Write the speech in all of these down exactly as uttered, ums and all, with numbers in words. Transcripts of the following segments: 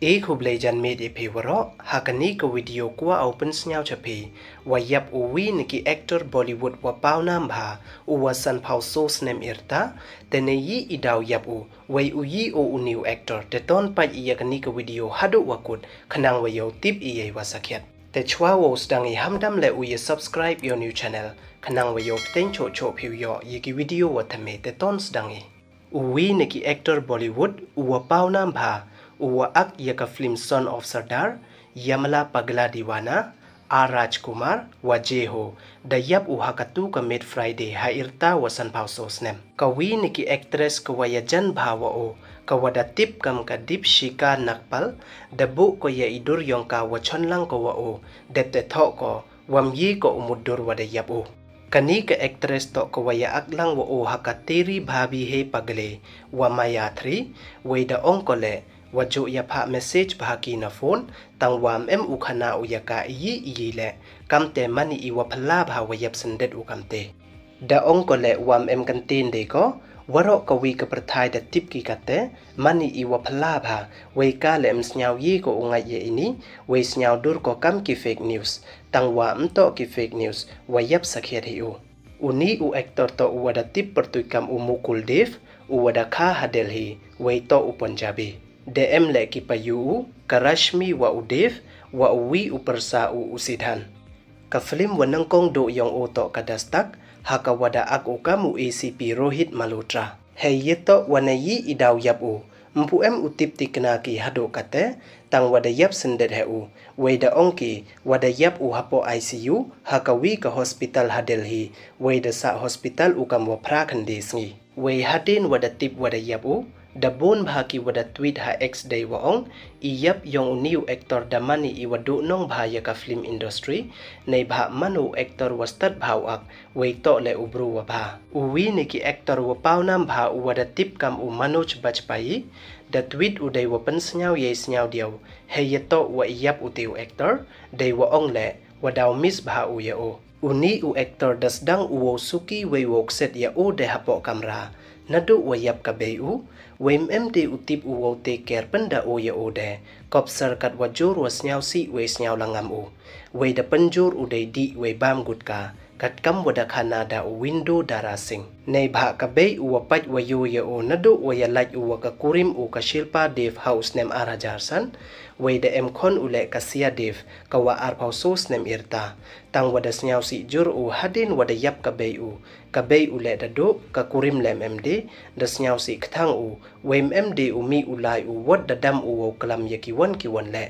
E khublei jan miet ya phi waroh, ha kani ka video kwah u pynsniaw cha phi, wa yap u wi na ki actor Bollywood wa pawnam bha, u wa sanphaw soo snem i rta, te ne yi i daw yap u, wei u yi o uni u actor, te ton pait i ya kani ka video haduh wa kut, khnang wa yow tip i yei wa sakhiat. Te chwa wow sdang i, hamdam le u ya subscribe ya u new channel, khnang wa yow pteng choh choh phi u yoh ya ki video wa thymme, te ton sdang i. U wi na ki actor Bollywood u wa pawnam bha, u wa ak ya ka film Son of Sardar, Yamla Pagla Deewana, R Rajkumar, wa Jai Ho, da yap u ha katu ka Mid Friday ha i rta wa sanphaw soo snem. Ka wi na ki actress ka wa ya jan bha wa o, ka wa da tip kam ka Deepshikha Nagpal, da buh ko ya i dur yong ka wa chonlang ko wa o, dep te thoh ko, wam yi ko u mut dur wa da yap u. Kani ka actress toh ka wa ya aklang wa o ha ka Teri Bhabhi Hai Pagle, wa Maya Three, wei da ong ko le, wa ju ya phah message bha ki na phone, tang wam em u khana u ya ka iyi iyi le, kamte mani i wa phylla bha wa yap syndet u kamte. Da ong ko le wam em kyntien de ko, waroh ka wi ka pyrthai da tip ki kate, mani i wa phylla bha, wei ka le em sniaw yi ko u ngait ya ini, wei sniaw dur ko kam ki fake news, tang wa em toh ki fake news, wa yap sakhiat hi u. Uni u actor toh u wa da tip pyrtuit kam u Mukul Dev, u wa da kha ha Delhi, wei toh u Punjabi. De em le ki payu u, ka Rashmi wa u Dev, wa u wi u pyrsa u u Sidhan. Ka film wa nyngkong duh yong o toh ka Dastak, ha ka wa da ak u kam u A C P Rohit Malhotra. Hei ye toh wa ne yi i daw yap u, mpu em u tip tikna ki haduh kate, tang wa da yap syndet he u, wei da ong ki, wa da yap u hapoh I C U, ha ka wi ka hospital ha Delhi, wei da sah hospital u kam wa phra khyndai sngi. Wei hadien wa da tip wa da yap u, da bun bha ki wa da tweet ha X dei wa ong, i yap yong uni u actor da mani i wa duh nong bha ya ka film industry, nei bha man u actor wa stad bha u ak, wei toh le u bru wa bha. U wi na ki actor wa pawnam bha u wa da tip kam u Manoj Bajpayee, da tweet u dei wa pynsniaw yei sniaw diaw, hei ye toh wa i yap u te u actor, dei wa ong le, wa daw miss bha u ya o. Uni u actor da sdang u wow suki wei wow kset ya o de hapoh kamra. Naduh wa yap ka bei u, wei em de u tip u wow take care pynda o ya o de. Kop sar kat wa jur wa sniaw sih wei sniaw langam u. Wei da pynjur u dei dih wei bam gutka, kat kam wa da khana da u Window Dara Singh. Nei bha ka bei u wa pait wa yoh ya o naduh wa ya lait u wa ka kurim u ka Shilpa Dev ha u snem ar hajar san, wei da em khon u le ka Sia Dev, ka wa arphaw soo snem i rta. Tang wa da sniaw sih jur u hadien wa da yap ka bei u. Ka bei u le da duh, ka kurim le em de, da sniaw sih kthang u, wei em de u mih u lai u wat da dam u wow klam ya ki wan ki wan le.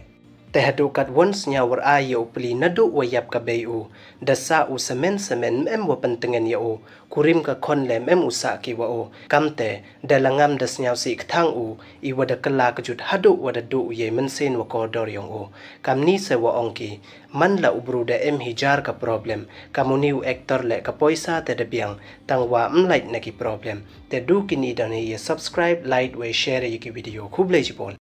Te haduh kat wan sniaw war ai ya u pli naduh wa yap ka bei u, da sah u semen semen em wa pyntngen ya u, kurim ka khon le em u sah ki wa u, kamte, da langam da sniaw sih kthang u, i wa da kylla kjut haduh wa da duh u yei mynsiem wa kordor yong u. Kamni se wa ong ki, man la u bru da em hi jar ka problem, kam uni u actor le ka poisa te da biang, tang wa em lait na ki problem. Te du kini don hi ya subscribe, like, wei share ya ki video. Khublei chibun.